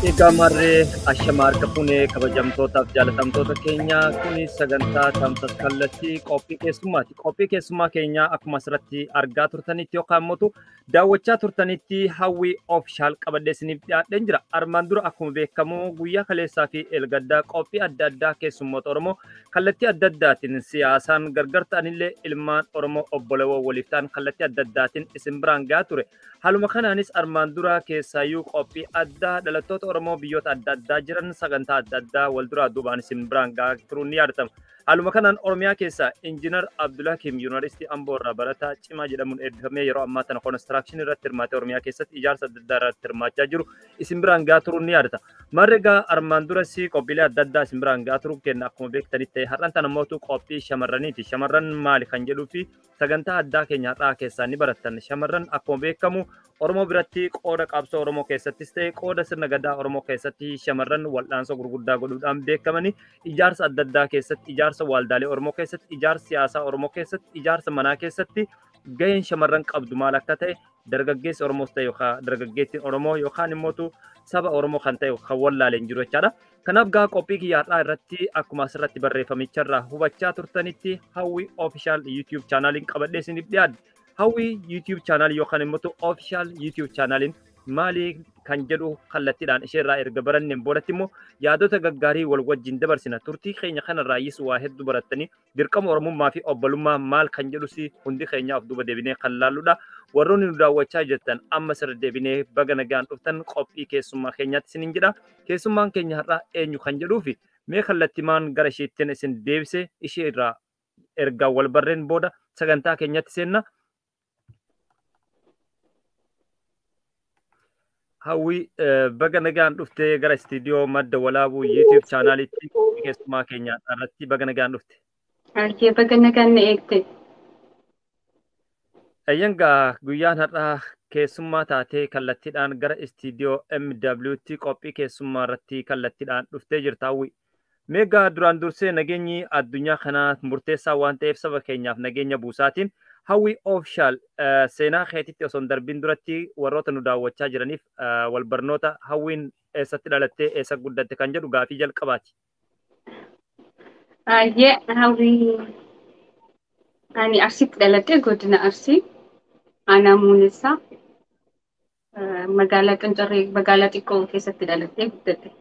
Egaa marree ashama harka fuunee kabajamtootaaf jaalatamtoota keenya kuni sagantaa tamsaasa kallattii qophii keessummaati. Qophii keessummaa keenyaa akkuma asirratti argaa turtanitti yookaan immoo daawwachaa turtanitti Hawwii Official qabadhee isiniif dhiyaadheen jira. Armaan dura akkuma beekamu guyyaa kaleessaa fi eelgaddaa qophii adda addaa keessummoota Oromoo kallattii adda addaatiin siyaasaan gargar ta'anillee ilmaan Oromoo obboleewwan waliif ta'an kallattii adda addaatiin isin biraan gahaa ture. Haaluma kanaanis armaan dura keessaayyuu qophii addaa dhalattoota Oromoo biyyoota adda addaa jiran sagantaa adda addaa wal duraa duubaan isin biraan gahaa turuun ni yaadatama. Haaluma kanaan Oromiyaa keessa Injiinar Abdulhakiim Yuunivarsiitii Amboo irraa barataa cimaa jedhamuun eebbifamee yeroo ammaa tana koonistiraakshini irratti hirmaatee Oromiyaa keessatti ijaarsa adda addaa irratti hirmaachaa jiru isin biraan gahaa turuun ni yaadatama. Marri egaa armaan duras qophiilee adda addaa isin biraan gahaa turuun kenna akkuma beektanitti ta'e har'aan tana mootu qophii shamarraniiti. Shamarran maali kan jedhuu fi sagantaa addaa keenya har'aa keessaa ni barattan. Shamarran akkuma beekamu Oromoo biratti qooda qabsoo Oromoo keessattis ta'e qooda sirna gadaa Oromoo keessatti shamarran wal'aansoo gurguddaa godhuudhaan beekamanii ijaarsa adda addaa keessatti, ijaarsa waaldaalee Oromoo keessatti, ijaarsa siyaasaa Oromoo keessatti, ijaarsa manaa keessatti gaheen shamarran qabdu maal akka ta'e dargaggeessi Oromoos ta'e yookaan dargaggeettiin Oromoo yookaan immoo saba Oromoo kan ta'e kan wallaaleen jiru jechaadha. Kanaaf gaa qophii kiyya har'aa irratti akkuma asirratti barreeffamicharraa hubachaa turtanitti Hawwii Official YouTube chaanaaliin qabadhee isiniif dhiyaadhe. Hawwii YouTube chaanaalii yookaan immoo Official YouTube chaanaaliin maali kan jedhu kallattiidhaan isheerraa erga baranneen boodatti immoo yaadota gaggaarii wal wajjin dabarsina. Turtii keenya kanarraayyis waa hedduu barattanii dirqama Oromummaa fi obbolummaa maal kan jedhus hundi keenyaaf duuba deebinee kan laalludha. Warroonni nu daawwachaa jirtan amma sirra deebinee baga nagaan dhuftan qophii keessummaa keenyaatti isiniin jedha. Keessummaan keenya har'aa eenyu kan jedhuu fi mee kallattimaan gara isheettiin isin deebise ishee irraa ergaa wal barreen booda sagantaa keenyatti seenna. Hawwii baga nagaan dhuftee gara istiidiyoo madda walaabuu YouTube chaanaalitti keessummaa keenya irratti baga nagaan dhufte. Baay'ee baga nagaan na eegte. Ayyangaa guyyaan har'aa keessummaa taatee kallattiidhaan gara istiidiyoo MWT qophii keessummaa irratti kallattiidhaan dhuftee jirta Hawwii. Meegaa duraan dursee nageenyi addunyaa kanaa murteessaa waan ta'eef saba keenyaaf nageenya buusaatiin Hawwii Official seenaa keetitti osoo hin darbiin duratti warroota nu daawwachaa jiraniif wal barnoota Hawwiin eessatti dhalattee eessa guddatte kan jedhu gaafii jalqabaati. Baay'ee Hawwii ani Arsiitti dhaladhe godina Arsii aanaa Muunessaa magaalaa Qancarree magaalaa xiqqoo keessatti dhalattee guddatte.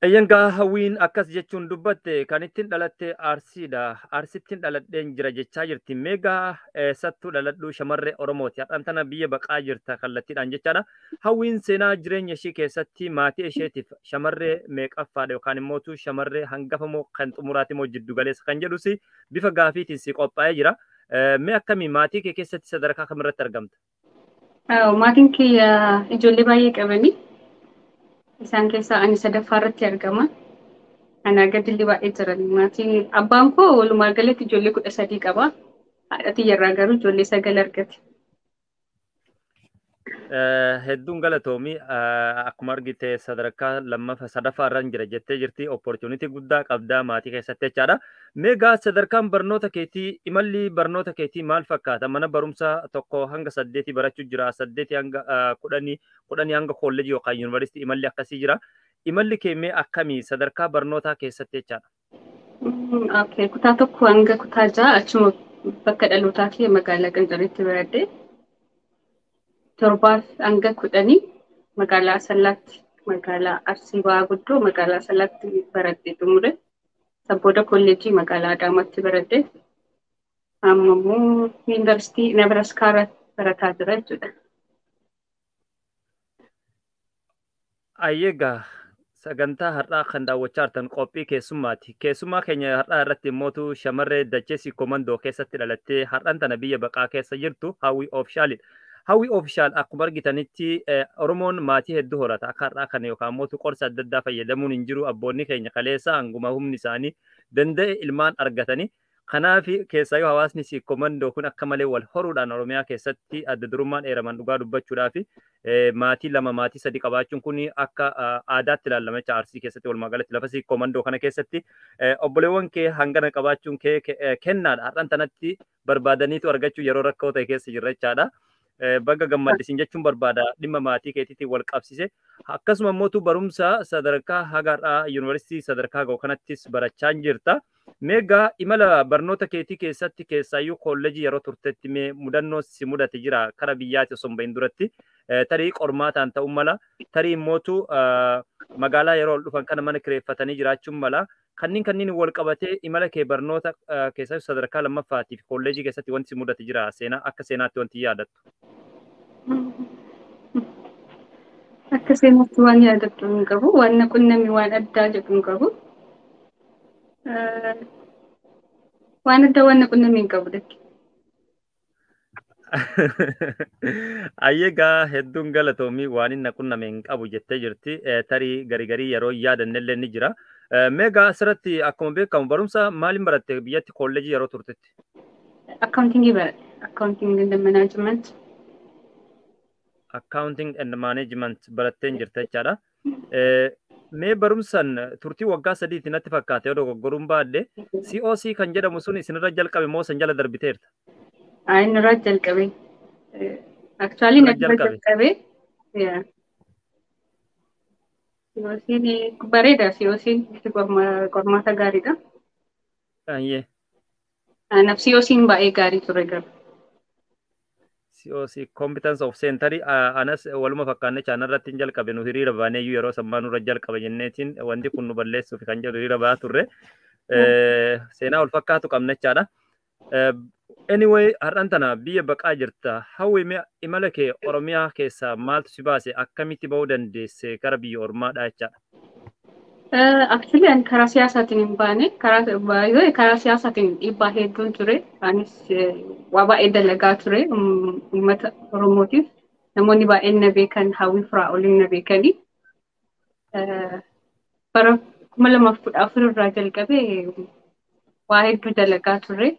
Ayyangaa Hawwiin akkas jechuun dubbatte kan ittiin dhalatte Arsiidha. Arsittiin dhaladheen jira jechaa jirti. Meegaa eessattuu dhaladhuu shamarree Oromooti. Har'aan tana biyya baqaa jirta kallattiidhaan jechaadha. Hawwiin seenaa jireenya ishee keessatti maatii isheetiif shamarree meeqaffaadha yookaan immoo shamarree hangafa moo kan xumuraati moo jiddu galeessa kan jedhus bifa gaafiitiin si qophaa'ee jira. Mee akkamii maatii kee keessatti sadarkaa kamirratti argamta? Maatiin kiyya ijoollee baay'ee qabani. Isaan keessaa ani sadaffaa irratti argama. Anaa gadilli baay'ee jiran. Maatiin abbaan koo walumaa galatti ijoollee 13 qaba. Haadha tiyyarraa garuu ijoollee 9 argate. Hedduun galatoomii akkuma argite sadarkaa lammaffaa sadaffaa irra jira jettee jirti. Opportunity guddaa qabdaa maatii keessatti jechaadha. Meegaa sadarkaan barnoota keetii imalli barnoota keetii maal fakkaata? Mana barumsaa 1 hanga 8 barachuu jira. 8 hanga 10, 10 hanga kolleejii yookaan yuunivarsiitii imalli akkasii jira. Imalli kee mee akkamii sadarkaa barnootaa keessatti jechaadha? Okay, kutaa 1 hanga kutaa 6 achuma bakka dhalootaa kee magaalaa Qancarreetti baradhe. 7 hanga 10 magaalaa Asallaatti, magaalaa Arsii Ba'aa Guddoo magaalaa Asallaatti baradhe xumure. Sabbooda kolleejjii magaalaa Adaamaatti baradhe. Amma immoo yuunivarsiitii Nebraaskaa barataa jira jechuudha. Ayyeegaa sagantaa har'aa kan daawwachaa jirtan qophii keessummaati. Keessummaa keenya har'aa irratti immoo shamarree Dachee Komandoo keessatti dhalattee har'aan tana biyya baqaa keessa jirtu Hawwii Officialidha. Hawwii Official akkuma argitanitti Oromoon maatii hedduu horata. Akka har'aa kana yookaan immoo qorsa adda addaa fayyadamuun hin jiru. Abboonni keenya kaleessa hanguma humni isaanii danda'e ilmaan argatanii. Kanaaf keessaayyuu hawaasni Siikkomandoo kun akka malee wal horuudhaan Oromiyaa keessatti adda durummaan eeraman dhugaa dubbachuudhaaf maatii 2 maatii 3 qabaachuun kun akka aadaatti ilaalama jecha Arsii keessatti walumaa galatti lafa Siikkomandoo kana keessatti obboleewwan kee hangana qabaachuun kee kennaadha. Har'aan tanatti barbaadaniitu argachuu yeroo rakkoo ta'e keessa jirra jechaadha. Baga gammaddisiin jechuun barbaada dhimma maatii keetiitiin wal qabsiise. Akkasuma immoo barumsa sadarkaa hagaadhaa yuunivarsiitii sadarkaa ga'u kanattis barachaa jirta. Meegaa imala barnoota keetii keessatti keessaayyuu kolleejii yeroo turtetti mee mudannoo si mudate jira kara biyyaatti osoo hin bahin duratti tarii qormaataan ta'uu mala tarii immootu magaalaa yeroo ol dhufan kana mana kireeffatanii jiraachuun mala kanneen wal qabatee imala kee barnoota keessaayyuu sadarkaa lammaffaatiif kolleejii keessatti wanti si mudate jira seenaa akka seenaatti wanti yaadattu. Akka seenaatti waan yaadattu hin qabu waan na qunname waan addaa jedhu hin qabu. Waan addaa waan na qunname hin qabu dakki. Ayyeegaa hedduun galatoomii waan inni qunname hin qabu jettee jirti. Tarii garii yeroo yaadannellee ni jira. Meegaa asirratti akkuma beekamu barumsa maaliin baratte biyyatti kolleejii yeroo turtetti? Akkaawuntingii baradhe. Accounting and management. Accounting and management baratteen jirta jechaadha. Mee barumsan turtii waggaa sadiitti natti fakkaate yoo dogoggoruun baadhe COC kan jedhamu sun isinirra jalqabe moo san jala darbiteerta? Inni irra jalqabe. Actually narra jalqabe. COC'n bareeda COC'n qormaata gaariidha. Anaaf COC'n baay'ee gaarii ture garuu. COC Competence of Center anas waluma fakkaanne chaanarratti hin jalqabe nu hiriira baanee iyyuu yeroo sammaa nurra jalqabe jenneetiin wanti kun nu balleessuuf kan jedhu hiriira ba'aa turre. Seenaa wal fakkaatu qabna jechaadha. Anyway, har'aan tana biyya baqaa jirta. Hawwi imala kee Oromiyaa keessaa maaltu si baase akkamitti bahuu dandeesse gara biyya ormaadha jechaadha. Actually ani karaa siyaasaatiin hin baane karaa siyaasaatiin dhiibbaa hedduun ture. Anis waa baay'ee dalagaa ture uummata Oromootiif. Namoonni baay'een na beekan Hawwii Firaa'oliin na beekanii. Bara 2014 irraa jalqabee waa hedduu dalagaa ture.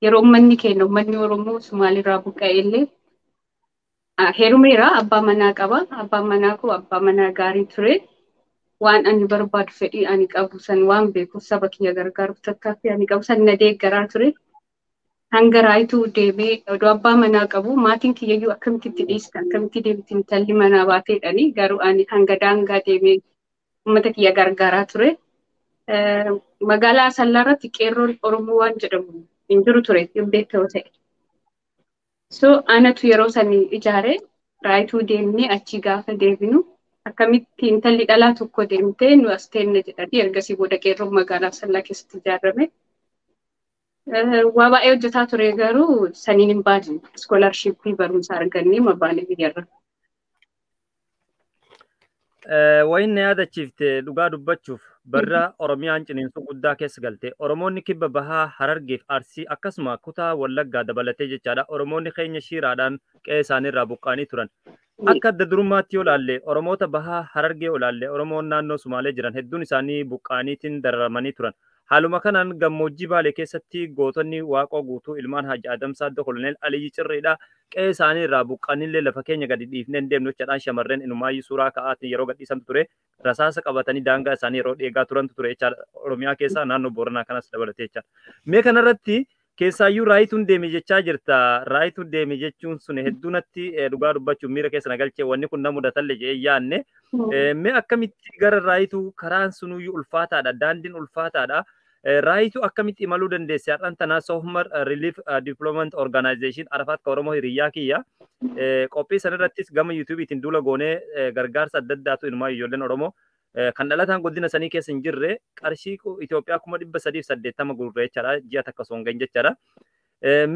Yeroo uummanni keenya uummanni Oromoo Somaaliirraa buqqa'e illee heerumeera abbaa manaa qaba. Abbaan manaa koo abbaa manaa gaarii ture. Waan ani barbaadu fedhii ani qabu san waan beekuuf saba kiyya gargaaruuf tattaaffii ani qabu san na deeggaraa ture. Hanga raayituu deemee odoo abbaa manaa qabu maatiin kiyyayyuu akkamitti itti dhiista akkamitti deemti intalli manaa baateedhani garuu ani hanga daangaa deemee uummata kiyya gargaaraa ture. Magaalaa Asallaa irratti qeerroon Oromoo waan jedhamu hin jiru ture hin beekamu ta'e. So anatu yeroo san ijaare raayituu deemnee achi gaafa deebinu akkamitti intalli dhalaa tokko deemtee nu as teenna jedhanii ergasii booda qeerroon magaalaa Asallaa keessatti ijaarame. Waa baay'ee hojjetaa ture garuu saniin hin baane iskoolaarshiippii barumsa argannee mabaane biyyarra. Wayin na yaadachiifte dhugaa dubbachuuf barra Oromiyaan ciniinsuu guddaa keessa galte. Oromoonni kibba bahaa Harargeef Arsii akkasuma kutaa Wallaggaa dabalatee jechaadha. Oromoonni keenya shiiraadhaan qe'ee isaaniirraa buqqaanii turan. Akka adda durummaatti yoo ilaalle Oromoota bahaa Harargee yoo ilaalle Oromoon naannoo Sumaalee jiran hedduun isaanii buqqaaniitiin dararamanii turan. Haaluma kanaan gammoojjii Baalee keessatti gootonni Waaqoo guutuu ilmaan Haaji Adamsaa Adda Koloneel Aliyyi Cirriidha. Qe'ee isaanii irraa buqqaanillee lafa keenya gadi dhiifnee hin deemnu jechaadhaan shamarreen inumaayyuu suuraa ka'aatiin yeroo gadhiisantu ture. Rasaasa qabatanii daangaa isaanii yeroo dheegaa turantu ture jechaadha. Oromiyaa keessaa naannoo Booranaa kanas dabalatee jechaadha. Mee kanarratti keessaayyuu raayituun deeme jechaa jirta. Raayituun deeme jechuun sun hedduu natti dhugaa dubbachuun miira keessa na galchee wanni kun na mudatallee jedhee yaanne. Mee akkamitti gara raayituu karaan sunuyyuu ulfaataadha. Daandiin ulfaataadha. Raayituu akkamitti imaluu dandeesse? Har'aan tanaa Sohmar Relief Development Organization Arafaat ka Oromoo hiriyyaa kiyya. Qophii sanarrattis gama YouTubeetiin duula goonee gargaarsa adda addaatu inumaa ijoolleen Oromoo kan dhalataan godina sanii keessa hin jirre qarshii Itoophiyaa 380,000 gurgure jechaadha. Ji'a takka osoo hin gahin jechaadha.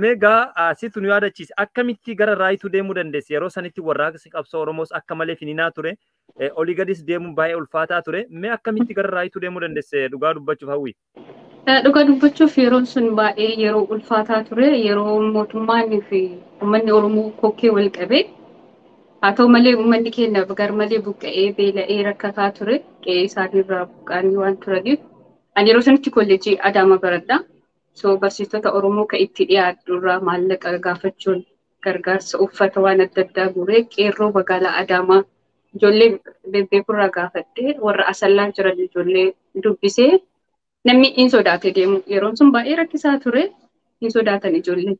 Meegaa asitti nu yaadachiise akkamitti gara raayituu deemuu dandeesse? Yeroo sanitti warraaqsi qabsoo Oromoos akka malee finiinaa ture. Olii gadis deemuun baay'ee ulfaataa ture. Mee akkamitti gara raayituu deemuu dandeesse dhugaa dubbachuuf Hawwi? Dhugaa dubbachuuf yeroon sun baay'ee yeroo ulfaataa ture. Yeroo mootummaan fi uummanni Oromoo kokkee wal qabee haa ta'u malee uummanni keenya garmalee buqqa'ee beela'ee rakkataa ture. Qe'ee isaaniirraa buqqa'anii waan turaniif. Ani yeroo sanitti kolleejjii Adaamaa baradha. So barsiistota Oromoo kan itti dhiyaatu irraa maallaqa gaafachuun gargaarsa uffata waan adda addaa guuree qeerroo magaalaa Adaamaa ijoollee bebbeekurraa gaafadhee warra Asallaa jiran ijoollee dubbisee namni hin sodaate deemu. Yeroon sun baay'ee rakkisaa ture. Hin sodaatan ijoollee.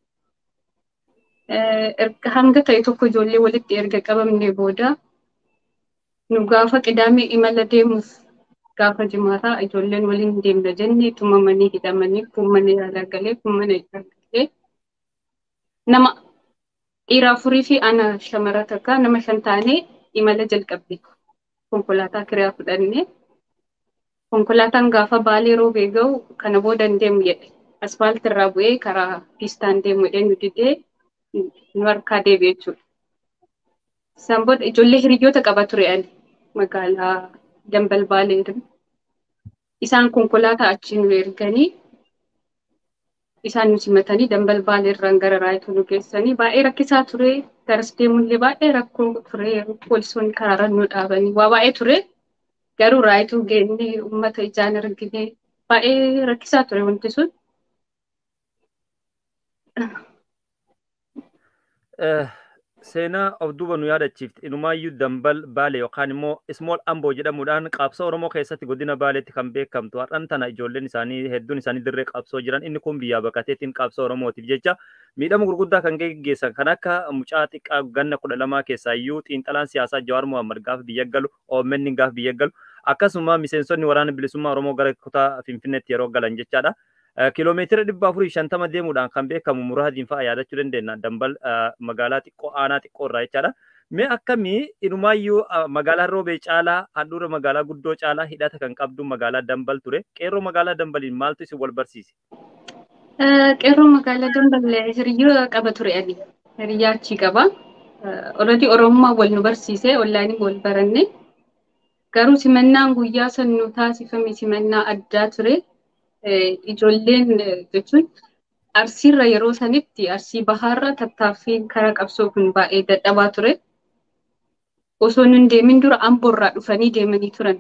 Hanga ta'e tokko ijoollee walitti erga qabamne booda nu gaafa Qidaamee imala deemuuf gaafa Jimaataa ijoolleen waliin deemna jennee tumamanii hidhamanii kun mana yaalaa galee kun mana hidhaa galee nama dhiira afurii fi ana shamara takka nama 5 taanee imala jalqabne. Konkolaataa kiriyaa fudhannee konkolaataan gaafa Baalee Roobee ga'u kana booda hin deemu jedhe. Asfaaltii irraa bu'ee karaa piistaan deemu jedhee nu didee nu harkaa deebi'e jechuudha. Isaan booda ijoollee hiriyoota qaba ture ani magaalaa Dambal Baalee. Isaan konkolaataa achi nu erganii isaan nu simatanii Dambal Baalee irraan gara Raayituu nu geessanii baay'ee rakkisaa ture. Garas deemullee baay'ee rakkoo ture. Poolisoonni karaarra nu dhaabanii waa baay'ee ture. Garuu Raayituu geennee uummata ijaan argine baay'ee rakkisaa ture wanti sun. Seenaa of duuba nu yaadachiifte. Inumaayyuu Dambal Baalee yookaan immoo Ismool Amboo jedhamuudhaan qabsoo Oromoo keessatti godina Baaleetti kan beekamtu har'an tana ijoolleen isaanii hedduun isaanii dirree qabsoo jiran inni kun biyyaa baqateetiin qabsoo Oromootiif jecha miidhama gurguddaa kan geggeessan kan akka mucaa xiqqaa ganna 12 keessaayyuu xiinxalaan siyaasaa Jawaar Mohammad gaafa biyya galu OMN gaafa biyya galu akkasuma miseensonni waraana bilisummaa Oromoo gara kutaa Finfinneetti yeroo galan jechaadha. Kiiloomeetira 450 deemuudhaan kan beekamu Muraadiin fa'a yaadachuu dandeenya. Dambal magaalaa xiqqoo aanaa xiqqoo irraa jechaadha. Mee akkamii inumaayyuu magaalaa Roobee caalaa handhuura magaalaa guddoo caalaa hidhata kan qabdu magaalaa Dambal ture. Qeerroo magaalaa Dambaliin maaltu isin wal barsiise? Qeerroo magaalaa Dambal hiriyaa qaba ture ani. Hiriyaa achii qaba. Already Oromummaa wal nu barsiise onlaayinii wal baranne. Garuu simannaan guyyaa san nu taasifame simannaa addaa ture. Ijoolleen jechuun Arsiirra yeroo sanitti Arsii Bahaarra tattaaffiin karaa qabsoo kun baay'ee dadhabaa ture. Osoo nun deemin dura Amboorraa dhufanii deemanii turan.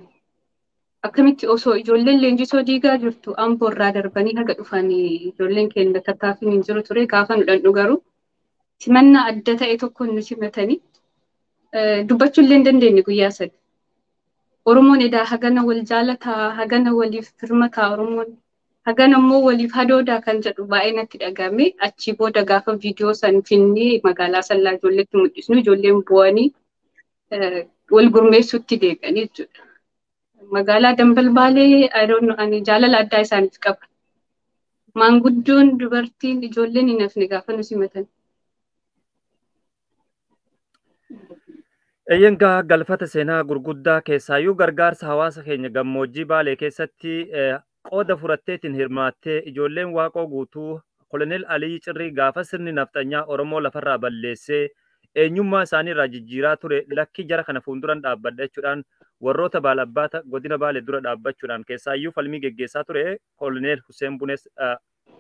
Akkamitti osoo ijoolleen leenjisoo diigaa jirtu Amboorraa darbanii haga dhufanii ijoolleen keenya tattaaffiin hin jiru ture gaafa nu dhandhu garuu simannaa adda ta'e tokkoon nu simatanii dubbachuu illee hin dandeenye guyyaa sadi. Oromoon edaa hagana wal jaalataa hagana waliif firmataa Oromoon hagana immoo waliif hadoodaa kan jedhu baay'ee natti dhagahame. Achii booda gaafa viidiyoo san finnee magaalaa Sallaa ijoolleetti mul'isnu ijoolleen bu'anii wal gurmeessuutti deebi'anii jechuudha. Magaalaa Dambal Baalee ani jaalala addaa isaaniif qaba. Maanguddoon dubartiin ijoolleen hin hafne gaafa nu simatan. Eeyyangaa galfata seenaa gurguddaa keessaayyuu gargaarsa hawaasa keenya gammoojjii Baalee keessatti qooda furatteetiin hirmaattee ijoolleen Waaqoo guutuu Koloneel Aliyyi Cirrii gaafa sirni nafxanyaa Oromoo lafarraa balleessee eenyummaa isaanii irraa jijjiiraa ture lakki jara kana fuulduran dhaabbadha jechuudhaan warroota baalabbaata godina Baalee dura dhaabbachuudhaan keessaayyuu falmii geggeessaa ture Koloneel Hussein Bunees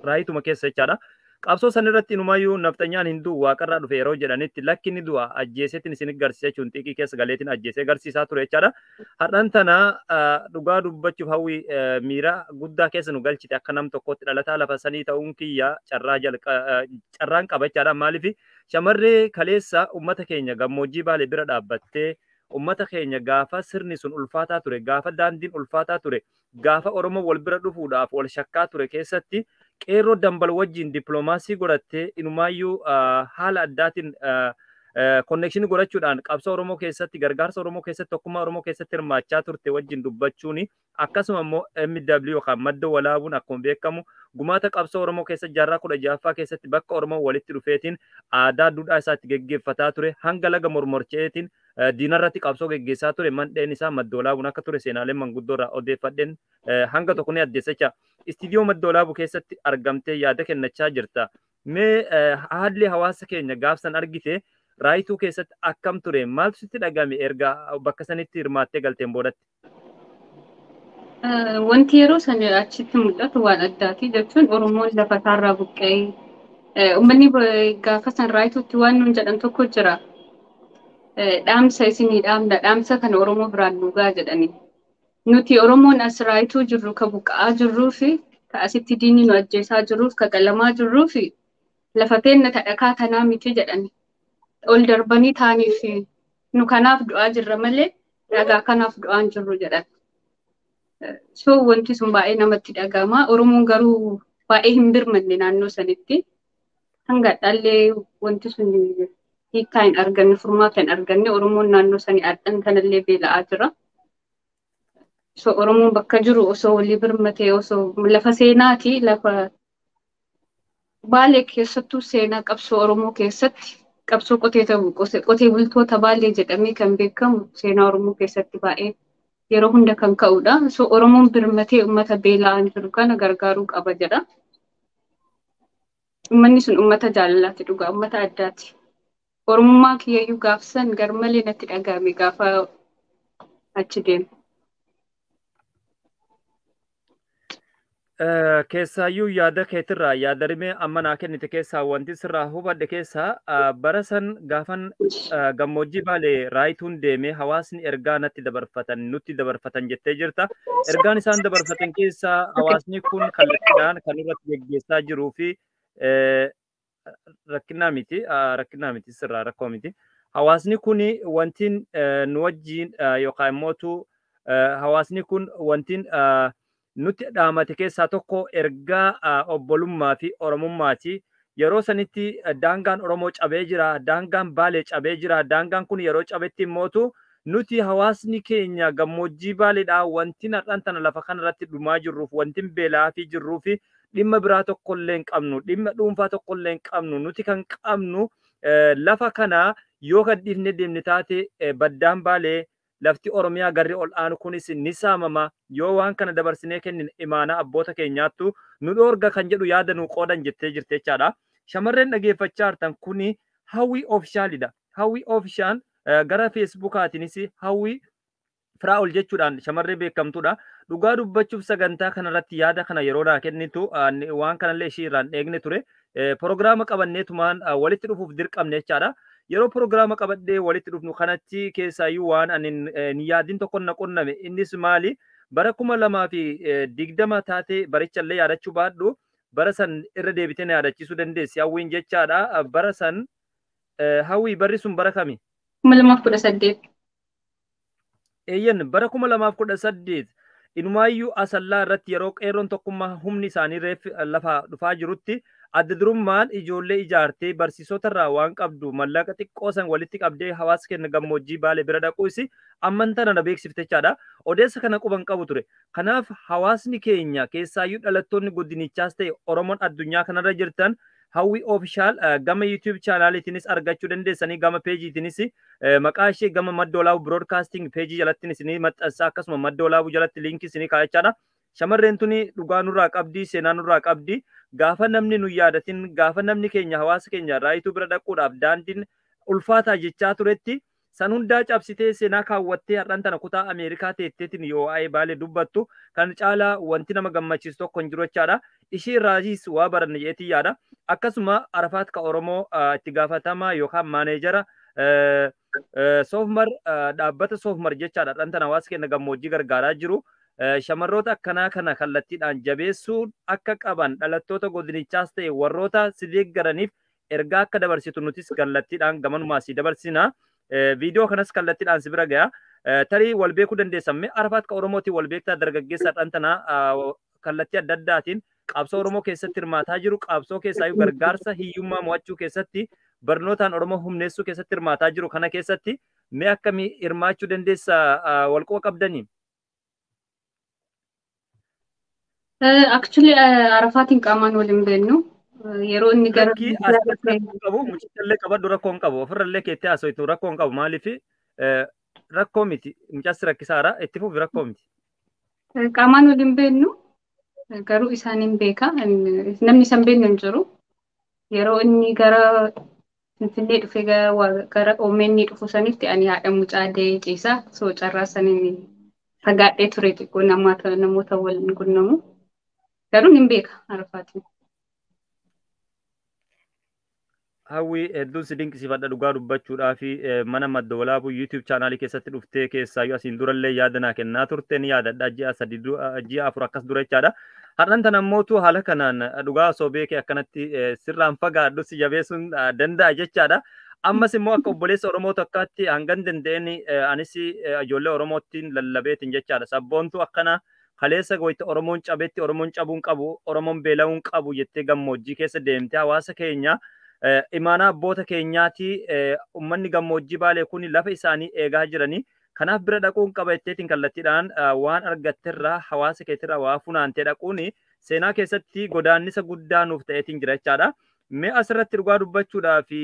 raayituma keessa jechaadha. Qabsoo san irratti inumaayyuu nafxanyaan hin du'u waaqarraa dhufe yeroo jedhanitti lakki inni du'a ajjeeseetiin isin garsiisa jechuun xiiqii keessa galeetiin ajjeesee garsiisaa ture jechaadha. Har'aan tana dhugaa dubbachuuf hawwi miira guddaa keessa nu galchite akka nam tokkotti dhalataa lafa sanii ta'uun kiyya carraa carraan qaba jechaadha. Maaliif shamarree kaleessa uummata keenya gammoojjii Baalee bira dhaabbattee uummata keenya gaafa sirni sun ulfaataa ture gaafa daandiin ulfaataa ture gaafa Oromoo wal bira dhufuudhaaf wal shakkaa ture keessatti qeerroo Dambal wajjin dippiloomaasii godhattee inumaayyuu haala addaatiin konnekshinii godhachuudhaan qabsoo Oromoo keessatti gargaarsa Oromoo keessatti tokkummaa Oromoo keessatti hirmaachaa turte wajjin dubbachuun akkasuma immoo MW yookaan madda walaabuun akkuma beekamu gumaata qabsoo Oromoo keessatti jaarraa 16ffaa keessatti bakka Oromoo walitti dhufeetiin aadaa duudhaa isaatti geggeeffataa ture hanga laga mormorcheetiin diinarratti qabsoo geggeessaa ture mandheen isaa madda walaabuun akka ture seenaaleen manguddoo irraa odeeffadheen hanga tokko ni addeessacha. Istiidiyoo madda walaabuu keessatti argamtee yaada kennachaa jirta. Mee haalli hawaasa keenya gaafsan argite raayituu keessatti akkam ture? Maaltu sitti dhagame erga bakka sanitti hirmaattee galteen boodatti? Wanti yeroo sana achitti mul'atu waan addaati jechuun Oromoon lafa isaarraa buqqa'ee uummanni gaafa san raayituutti waan nuun jedhan tokko jira. Dhaamsa isinii dhaamna dhaamsa kana Oromoo biraan nu ga'a jedhani. Nuti Oromoon as raayituu jirru ka buqqa'aa jirruu fi ka asitti diinni nu ajjeesaa jirruuf ka qalamaa jirruu fi lafa teenna ta dhakaa tanaa miti jedhani. Ol darbanii taaniif nu kanaaf du'aa jirra malee dhagaa kanaaf du'aa hin jirru jedhan. So wanti sun baay'ee namatti dhaga'ama. Oromoon garuu baay'ee hin birmanne naannoo sanitti. Hanga dhallee wanti sun hiikkaa hin arganne, furmaata hin arganne, Oromoon naannoo sanii addan kanallee beela'aa jira. So Oromoon bakka jiru osoo walii birmatee, osoo lafa seenaati, lafa Baalee keessattuu seenaa qabsoo Oromoo keessatti qabsoo qotee bultoota Baalee jedhamee kan beekamu seenaa Oromoo keessatti baay'ee yeroo hunda kan ka'udha. So Oromoon birmatee uummata beela'aa jiru kana gargaaruu qaba jedha. Uummanni sun uummata jaalalaati dhugaa, uummata addaati. Oromummaa kiyyayyuu gaafsan garmalee natti dhagahame gaafa achi deemu. Keessaayyuu yaada keetirraa yaada rimee amma naa kennite keessaa wanti sirraa hubadhe keessaa bara san gaafan gammoojjii Baalee raayituun deemee hawaasni ergaa natti dabarfatan nutti dabarfatan jettee jirta. Ergaan isaan dabarfatan keessaa hawaasni kun kallattiidhaan kan irratti geggeessaa jiruu fi rakkinaa miti, rakkinaa miti, sirraa rakkoo miti. Hawaasni kun wanti nu wajjin yookaan immoo hawaasni kun wanti nutti dhaamate keessaa tokko ergaa obbolummaa fi Oromummaati. Yeroo sanitti daangaan Oromoo cabee jira, daangaan Baalee cabee jira. Daangaan kun yeroo cabetti immootu nuti hawaasni keenya gammoojjii Baaleedhaa wanti har'aan tana lafa kanarratti dhumaa jirruuf, wanti beelaa fi jirruu fi dhimma biraa tokkollee hin qabnu, dhimma dhuunfaa tokkollee hin qabnu. Nuti kan qabnu lafa kana yoo kan dhiifne deemne taate baddaan Baalee lafti Oromiyaa garri ol aanu kunis ni saamama. Yoo waan kana dabarsinee kennine imaanaa abboota keenyaattu nu dhoorga kan jedhu yaada nu qoodan jettee jirte jechaadha. Shamarreen dhageeffachaa jirtan kuni Hawwii Ofishaalidha. Hawwii Ofishaal gara Feesbuukaatiinis Hawwii Firaa'ol jechuudhaan shamarree beekamtuudha. Dhugaa dubbachuuf sagantaa kanarratti yaada kana yeroo naa kennitu waan kanallee ishii irraan eegne ture. Proogiraama qabanneetumaan walitti dhufuuf dirqamne jechaadha. Yeroo proogiraama qabadhee walitti dhufnu kanatti keessaayyuu waan ani hin yaadin tokko na qunname. Innis maali? Bara 2020 taatee barichallee yaadachuu baadhu bara san irra deebitee na yaadachiisuu dandeessi. Hawwiin jechaadha. Bara san Hawwii barri sun bara kami? 2018. Eeyyan, bara 2018 inumaayyuu Asallaa irratti yeroo qeerroon tokkummaa humni isaanii reef lafa dhufaa jirutti adda durummaan ijoollee ijaartee barsiisota irraa waan qabdu mallaqa xiqqoo san walitti qabdee hawaasa keenya gammoojjii Baalee bira dhaquu isi amman tana na beeksifte jechaadha. Odeessa kana quban qabu ture. Kanaaf hawaasni keenya keessaayyuu dhalattoonni godinichaas ta'e Oromoon addunyaa kanarra jirtan Hawwii Ofishaal gama YouTube chaanaaliitiinis argachuu dandeessanii, gama peejiitiinis maqaa ishee gama Madda Olaabuu Broadcasting peejii jalatti isinii maxxansa, akkasuma Madda Olaabuu jalatti liinkii isinii kaa'achaadha. Shamarreen tuni dhugaa nurraa qabdi, seenaa nurraa qabdi. Gaafa namni nu yaadatin, gaafa namni keenya hawaasa keenya raayituu bira dhaquudhaaf daandiin ulfaataa jechaa turetti san hundaa cabsitee seenaa kaawwattee har'aan tana kutaa Ameerikaa teetteetiin yoo waa'ee Baalee dubbattu kan caalaa wanti nama gammachiisu tokko hin jiru jechaadha. Ishee irraayis waa baranne jeetii yaada. Akkasuma Arafaat ka Oromoo itti gaafatamaa yookaan maaneejara Soofmar, dhaabbata Soofmar jechaadha. Har'aan tana hawaasa keenya gammoojjii gargaaraa jiru. Shamarroota akkanaa kana kallattiidhaan jabeessuu akka qaban dhalattoota godinichaas ta'e warroota si deeggaraniif ergaa akka dabarsitu nutis kallattiidhaan gamanumaa si dabarsina. Viidiyoo kanas kallattiidhaan si bira ga'a. Tarii wal beekuu dandeessan mee Arafaat ka Oromootiin wal beektaa dargaggeessa har'aan tana kallattii adda addaatiin qabsoo Oromoo keessatti hirmaataa jiru, qabsoo keessaayyuu gargaarsa hiyyummaa mo'achuu keessatti barnootaan Oromoo humneessuu keessatti hirmaataa jiru kana keessatti mee akkamii hirmaachuu dandeessa wal quba qabdanii? Actually Arafaatiin qaamaan wal hin beeknu. Yeroo inni gara Lakkii asirratti rakkoo qabu, mucichallee qabadhu rakkoo hin qabu, ofirrallee keettee haasoftu rakkoo hin qabu. Maaliif rakkoo miti, mucaas rakkisaadha, itti fufi rakkoo miti. Qaamaan wal hin beeknu garuu isaan hin beeka. Namni isaan beeknu hin jiru. Yeroo inni gara Finfinnee dhufee gara OMN dhufu sanitti ani haadha mucaa da'ee ciisaa. So carraa saniin fagaadhee ture xiqqoo namoota waliin qunnamu. Garuu hin beeka Arafaatiin. Hawwii hedduun si dinqisiifadha dhugaa dubbachuudhaa fi mana Madda Walaabuu YouTube chaanaalii keessatti dhuftee keessaayyuu asiin durallee yaada naa kennaa turte ni yaadadha ji'a 3 ji'a 4 akkas dura jechaadha. Har'aan tana ammootu haala kanaan dhugaa osoo beekee akkanatti sirraan fagaadhu si jabeessuun danda'a jechaadha. Ammas immoo akka obboleessa Oromoo tokkaatti hangan danda'een anis ijoollee Oromootiin lallabeetiin jechaadha. Sabboontuu akkana Kaleessa wayita Oromoon cabetti Oromoon cabuun qabu, Oromoon beela'uun qabu jettee gammoojjii keessa deemtee hawaasa keenya imaanaa abboota keenyaati uummanni gammoojjii Baalee kun lafa isaanii eegaa jiranii. Kanaaf bira dhaquun qaba jetteetiin kallattiidhaan waan argatterraa hawaasa keetirraa waa funaantee dhaquun seenaa keessatti godaannisa guddaa nuuf ta'eetiin jira jechaadha. Mee asirratti dhugaa dubbachuudhaa fi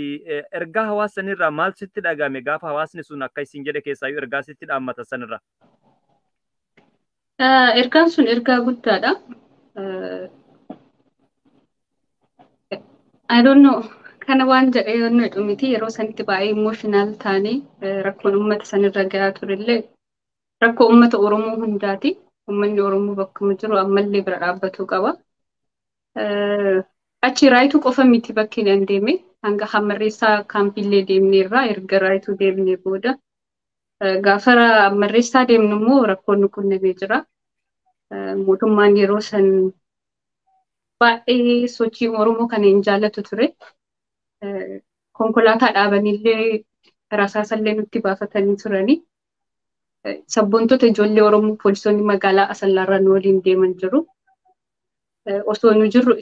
ergaa hawaasa sanirraa maal sitti dhagame gaafa hawaasni sun akka isin jedhe keessaayyuu ergaa sitti dhaammata sanirraa? Ergaan sun ergaa guddaadha. I don't know. Kana waan jedhee yoon jedhu miti yeroo sanitti baay'ee emotional taanee rakkoon uummata sanirra gahaa turellee rakkoo uummata Oromoo hundaati. Uummanni Oromoo bakkuma jiru ammallee bira dhaabbatuu qaba. Achi Raayituu qofa miti bakki nan deeme hanga Hammarreessaa kaampiillee deemneerra erga Raayituu deemnee booda gaafa Hammarreessaa deemnu immoo rakkoon nu qunnamee jira. Mootummaan yeroo san baay'ee sochii Oromoo kana hin jaallatu ture. Konkolaataa dhaabanillee rasaasallee nutti baafatanii turanii. Sabboontota ijoollee Oromoo poolisoonni magaalaa Asallaarraa nu waliin deeman jiru. Osoo nu jirru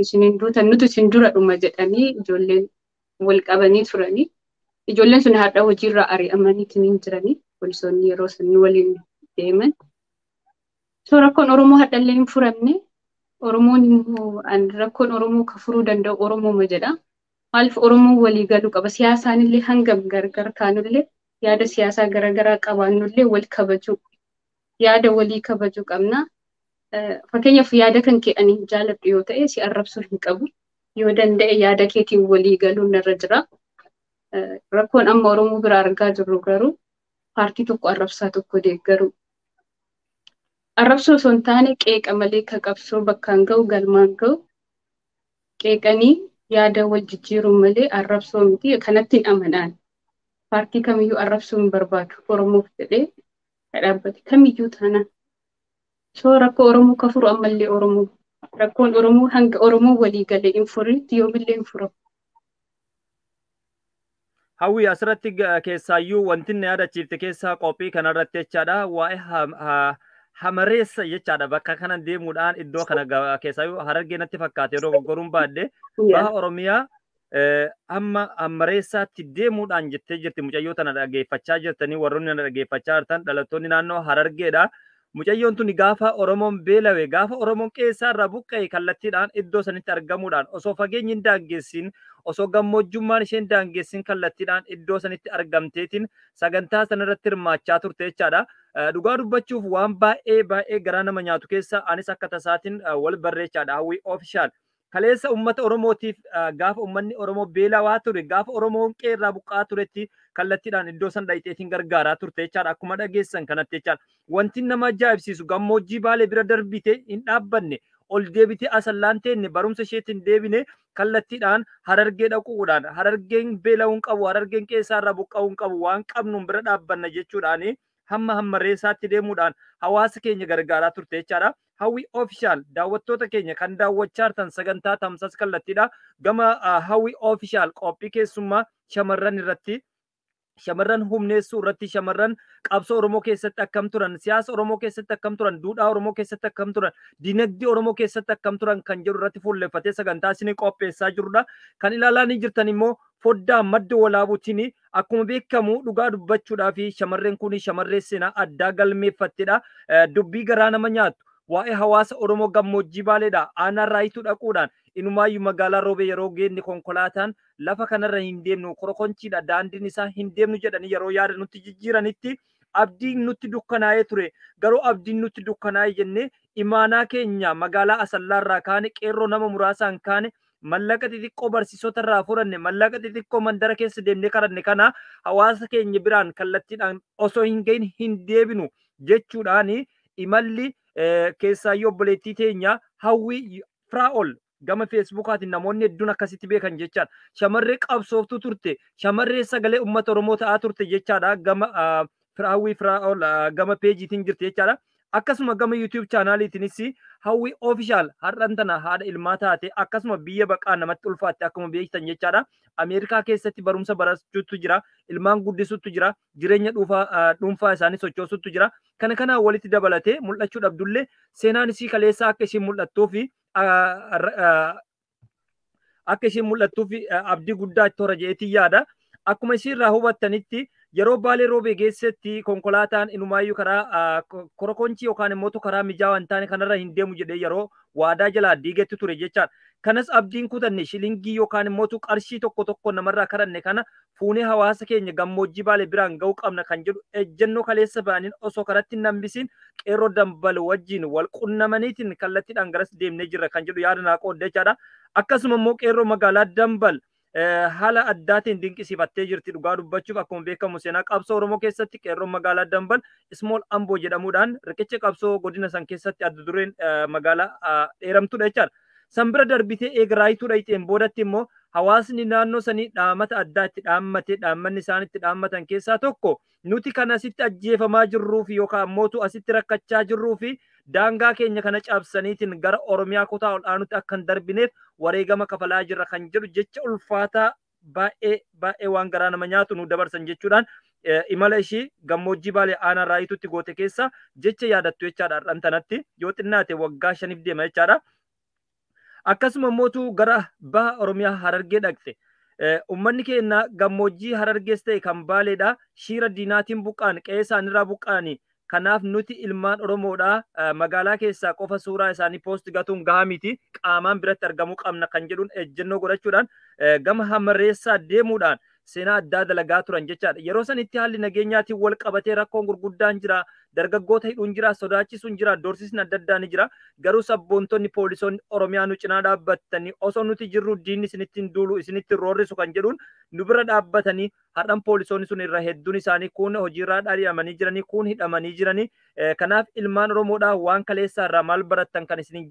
isiniin duutan nuti isin dura dhuma jedhanii ijoolleen wal qabanii turanii. Ijoolleen sun har'a hojiirraa ari'amanii hin jiranii poolisoonni yeroo san nu waliin deeman. So rakkoon Oromoo har'allee hin furamne. Oromoon immoo rakkoon Oromoo ka furuu danda'u Oromooma jedha. Maaliif Oromoon walii galuu qaba? Siyaasaan illee hangam gargar taanullee yaada siyaasaa garaagaraa qabaannullee wal kabajuu yaada walii kabajuu qabna. Fakkeenyaaf yaada kan kee ani hin jaaladhu yoo ta'e si arrabsuu hin qabu. Yoo danda'e yaada keetiin walii galuun narra jira. Rakkoon amma Oromoo bira argaa jirru garuu paartii tokko arrabsaa tokko deeggaru. Arrabsoo osoo hin taane qeeqa malee ka qabsoo bakkaan ga'u galmaan ga'u qeeqanii yaada wal jijjiiruun malee arrabsoo miti kanatti hin amanaan. Paartii kamiyyuu arrabsuu hin barbaadu Oromoof jedhee dhaabbate kamiyyuu taanaan. So rakkoo Oromoo ka furu ammallee Oromoo. Rakkoon Oromoo hanga Oromoo walii galee hin furitti yoomillee hin furamu. Hawwi asirratti keessaayyuu wanti na yaadachiifte keessaa qophii kanarratti jechaadha. Waa'ee Hamareessa jechaadha. Bakka kana deemuudhaan iddoo kana keessaayyuu Harargee natti fakkaate yeroo goggoruun baadde baha Oromiyaa amma Hamareessaatti deemuudhaan jettee jirti. Mucayyoo tana dhaggeeffachaa jirtanii warroonni na dhaggeeffachaa jirtan dhalattoonni naannoo Harargeedha. Mucayyoon tuni gaafa Oromoon beelawe gaafa Oromoon qeessaa irraa buqqa'e kallattiidhaan iddoo sanitti argamuudhaan osoo fageenyi hin daangessin osoo gammoojjummaan ishee hin daangessin kallattiidhaan iddoo sanitti argamteetiin sagantaa sanarratti hirmaachaa turte jechaadha. Dhugaa dubbachuuf waan baay'ee baay'ee garaa nama nyaatu keessa anis akka tasaatiin wal barreechaadha. Hawwii Official. Kaleessa uummata Oromootiif gaafa uummanni Oromoo beelawaa ture gaafa Oromoon qeerraa buqqaa turetti kallattiidhaan iddoo san dhayxeetiin gargaaraa turte jechaadha. Akkuma dhageessan kanatti jechaadha. Wanti nama ajaa'ibsiisu gammoojjii Baalee bira darbite hin dhaabbanne ol deebitee Asallaan teenne barumsa isheetiin deebine kallattiidhaan Harargee dhaquudhaan Harargeen beela'uu hin qabu Harargeen qeessaarraa buqqa'uu hin qabu waan qabnuun bira dhaabbanna jechuudhaan hamma Hammareessaatti deemuudhaan hawaasa keenya gargaaraa turte jechaadha. Hawwii Official daawwattoota keenya kan daawwachaa jirtan sagantaa tamsaasa kallattiidha. Gama Hawwii Official qophii keessummaa shamarran irratti shamarran humneessuu irratti shamarran qabsoo Oromoo keessatti akkam turan siyaasa Oromoo keessatti akkam turan duudhaa Oromoo keessatti akkam turan dinagdee Oromoo keessatti akkam turan kan jedhu irratti fuulleffatee sagantaa isinii qopheessaa jirudha. Kan ilaalaa ni jirtan immoo foddaa madda walaabuutiin akkuma beekamu dhugaa dubbachuudhaa fi shamarreen kun shamarree seenaa addaa galmeeffattedha. Dubbii garaa nama nyaatu waa'ee hawaasa Oromoo gammoojjii Baaleedha. Aanaa Raayituu dhaquudhaan inumaayyuu magaalaa Roobee yeroo geenne konkolaataan lafa kanarra hin deemnu korokonchiidha daandiin isaa hin deemnu jedhanii yeroo yaada nutti jijjiiranitti abdiin nutti dukkanaa'ee ture. Garuu abdiin nutti dukkanaa'e jennee imaanaa keenya magaalaa Asallaarraa kaane qeerroo nama muraasaan kaane mallaqa xixiqqoo barsiisota irraa furanne mallaqa xixiqqoo mandara keessa deemnee kadhanne kana hawaasa keenya biraan kallattiidhaan osoo hin gahin hin deebinu jechuudhaan imalli keessaayyuu obboleettii teenya Hawwii Firaa'ol gama Feesbuukaatiin namoonni hedduun akkasitti beekan jechaadha. Shamarree qabsooftuu turte, shamarree sagalee uummata Oromoo ta'aa turte jechaadha. Gama Hawwii Firaa'ol gama peejiitiin jirti jechaadha. Akkasuma gama YouTube chaanaaliitiinis Hawwii Official har'an tana haadha ilmaa taate akkasuma biyya baqaa namatti ulfaatte akkuma beektan jechaadha. Ameerikaa keessatti barumsa barachuutu jira, ilmaan guddisuutu jira, jireenya dhuunfaa isaanii sochoosuutu jira. Kana kanaan walitti dabalatee mul'achuu dhabdullee seenaan isii kaleessaa akka ishiin mul'attuu fi akka ishiin mul'attuu fi abdii guddaa itti hora jedheetiin yaada. Akkuma isiirraa hubattanitti yeroo Baalee Roobee geessetti konkolaataan inumaayyuu karaa korokonchii yookaan immoo karaa mijaawaa hin taane kanarra hin deemu jedhee yeroo waadaa jalaa diigetti ture jechaadha. Kanas abdiin kutanne shilingii yookaan immoo qarshii tokko tokko namarraa kadhanne kana fuunee hawaasa keenya gammoojjii Baalee biraan ga'uu qabna kan jedhu ejjennoo kaleessa ba'aniin osoo karatti hin hambisiin qeerroo Dambal wajjin wal qunnamaniitiin kallattiidhaan garas deemnee jirra kan jedhu yaada naa qoodde jechaadha. Akkasuma immoo qeerroo magaalaa Dambal haala addaatiin dinqisiifattee jirti dhugaa dubbachuuf. Akkuma beekamu seenaa qabsoo Oromoo keessatti qeerroon magaalaa Dambal Small Amboo jedhamuudhaan riqicha qabsoo godina san keessatti adda dureen magaalaa dheeramtudha jechaadha. San bira darbitee eega Raayituu dhayxeen boodatti immoo hawaasni naannoo sanii dhaamata addaa itti dhaammate. Dhaammanni isaan itti dhaammatan keessaa tokko nuti kan asitti ajjeefamaa jirruu fi yookaan mootu asitti rakkachaa jirruu fi daangaa keenya kana cabsaniitiin gara Oromiyaa kutaa ol aanutti akka hin darbineef wareegama kafalaa jirra kan jedhu jecha ulfaataa baay'ee baay'ee waan garaa nama nyaatu nu dabarsan jechuudhaan imala ishii gammoojjii Baalee aanaa Raayituutti goote keessa jecha yaadattu jechaadha. Har'an tanatti yoo xinnaate waggaa 5 deema jechaadha. Akkasuma mootu gara baha Oromiyaa Harargee dhaqxe. Uummanni keenya gammoojjii Harargees ta'e kan Baaleedha. Shiira diinaatiin buqqaan qe'ee isaaniirraa buqqaani. Kanaaf nuti ilmaan Oromoodha. Magaalaa keessaa qofa suuraa isaanii poost gatuun gahaa miti. Qaamaan biratti argamuu qabna kan jedhuun ejjennoo godhachuudhaan gama Hamarreessaa deemuudhaan seenaa addaa dalagaa turan jechaadha. Yeroo sanitti haalli nageenyaatiin wal qabatee rakkoon gurguddaan jira. Dargaggoota hidhuun jira, sodaachisuun jira, doorsisni adda addaa ni jira. Garuu sabboontonni poolisoonni Oromiyaa nu cinaa dhaabbatanii osoo nuti jirru diinni isinitti hin duulu, isinitti hin roorrisu kan jedhuun nu bira dhaabbatanii har'an poolisoonni sun irra hedduun isaanii kun hojiirraa dhari'amanii jiranii, kun hidhamanii jiranii. Kanaaf ilmaan Oromoodhaa waan kaleessaa irraa maal barattan kan isin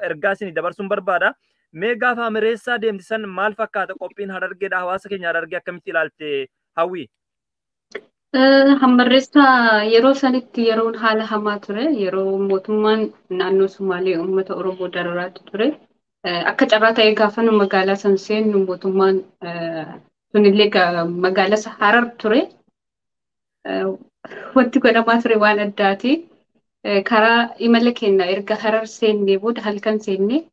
ergaa isin dabarsuun barbaada. Mee gaafa Hamarreessaa deemti san maal fakkaata qophiin Harargeedha? Hawaasa keenya Harargee akkamitti ilaalte Hawwii? Hamarreessaa yeroo sanitti yeroon haala hamaa ture. Yeroo mootummaan naannoo Sumaalee uummata Oromoo dararaatu ture. Akka carraa ta'ee gaafa nu magaalaa san seennu mootummaan sunillee magaalaa Harar ture. Wanti godhamaa ture waan addaati. Karaa imala keenya erga Harar seennee booda halkan seennee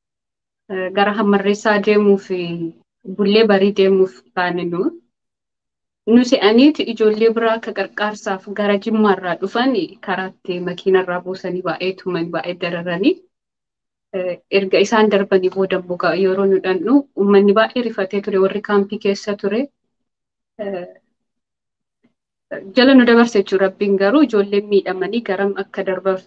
gara Hamarreessaa deemuuf bullee barii deemuuf kaane nu. Nu se'aniiti ijoollee biraa akka qarqaarsaaf gara Jimmaarraa dhufan karaatti makiinarraa buusanii baay'ee tuman baay'ee dararanii. Erga isaan darbanii booda immoo yeroo nu dhandhu uummanni baay'ee rifatee ture warri kaampii keessa ture. Jala nu dabarse jechuudha Rabbiin garuu ijoolleen miidhamanii garam akka darban.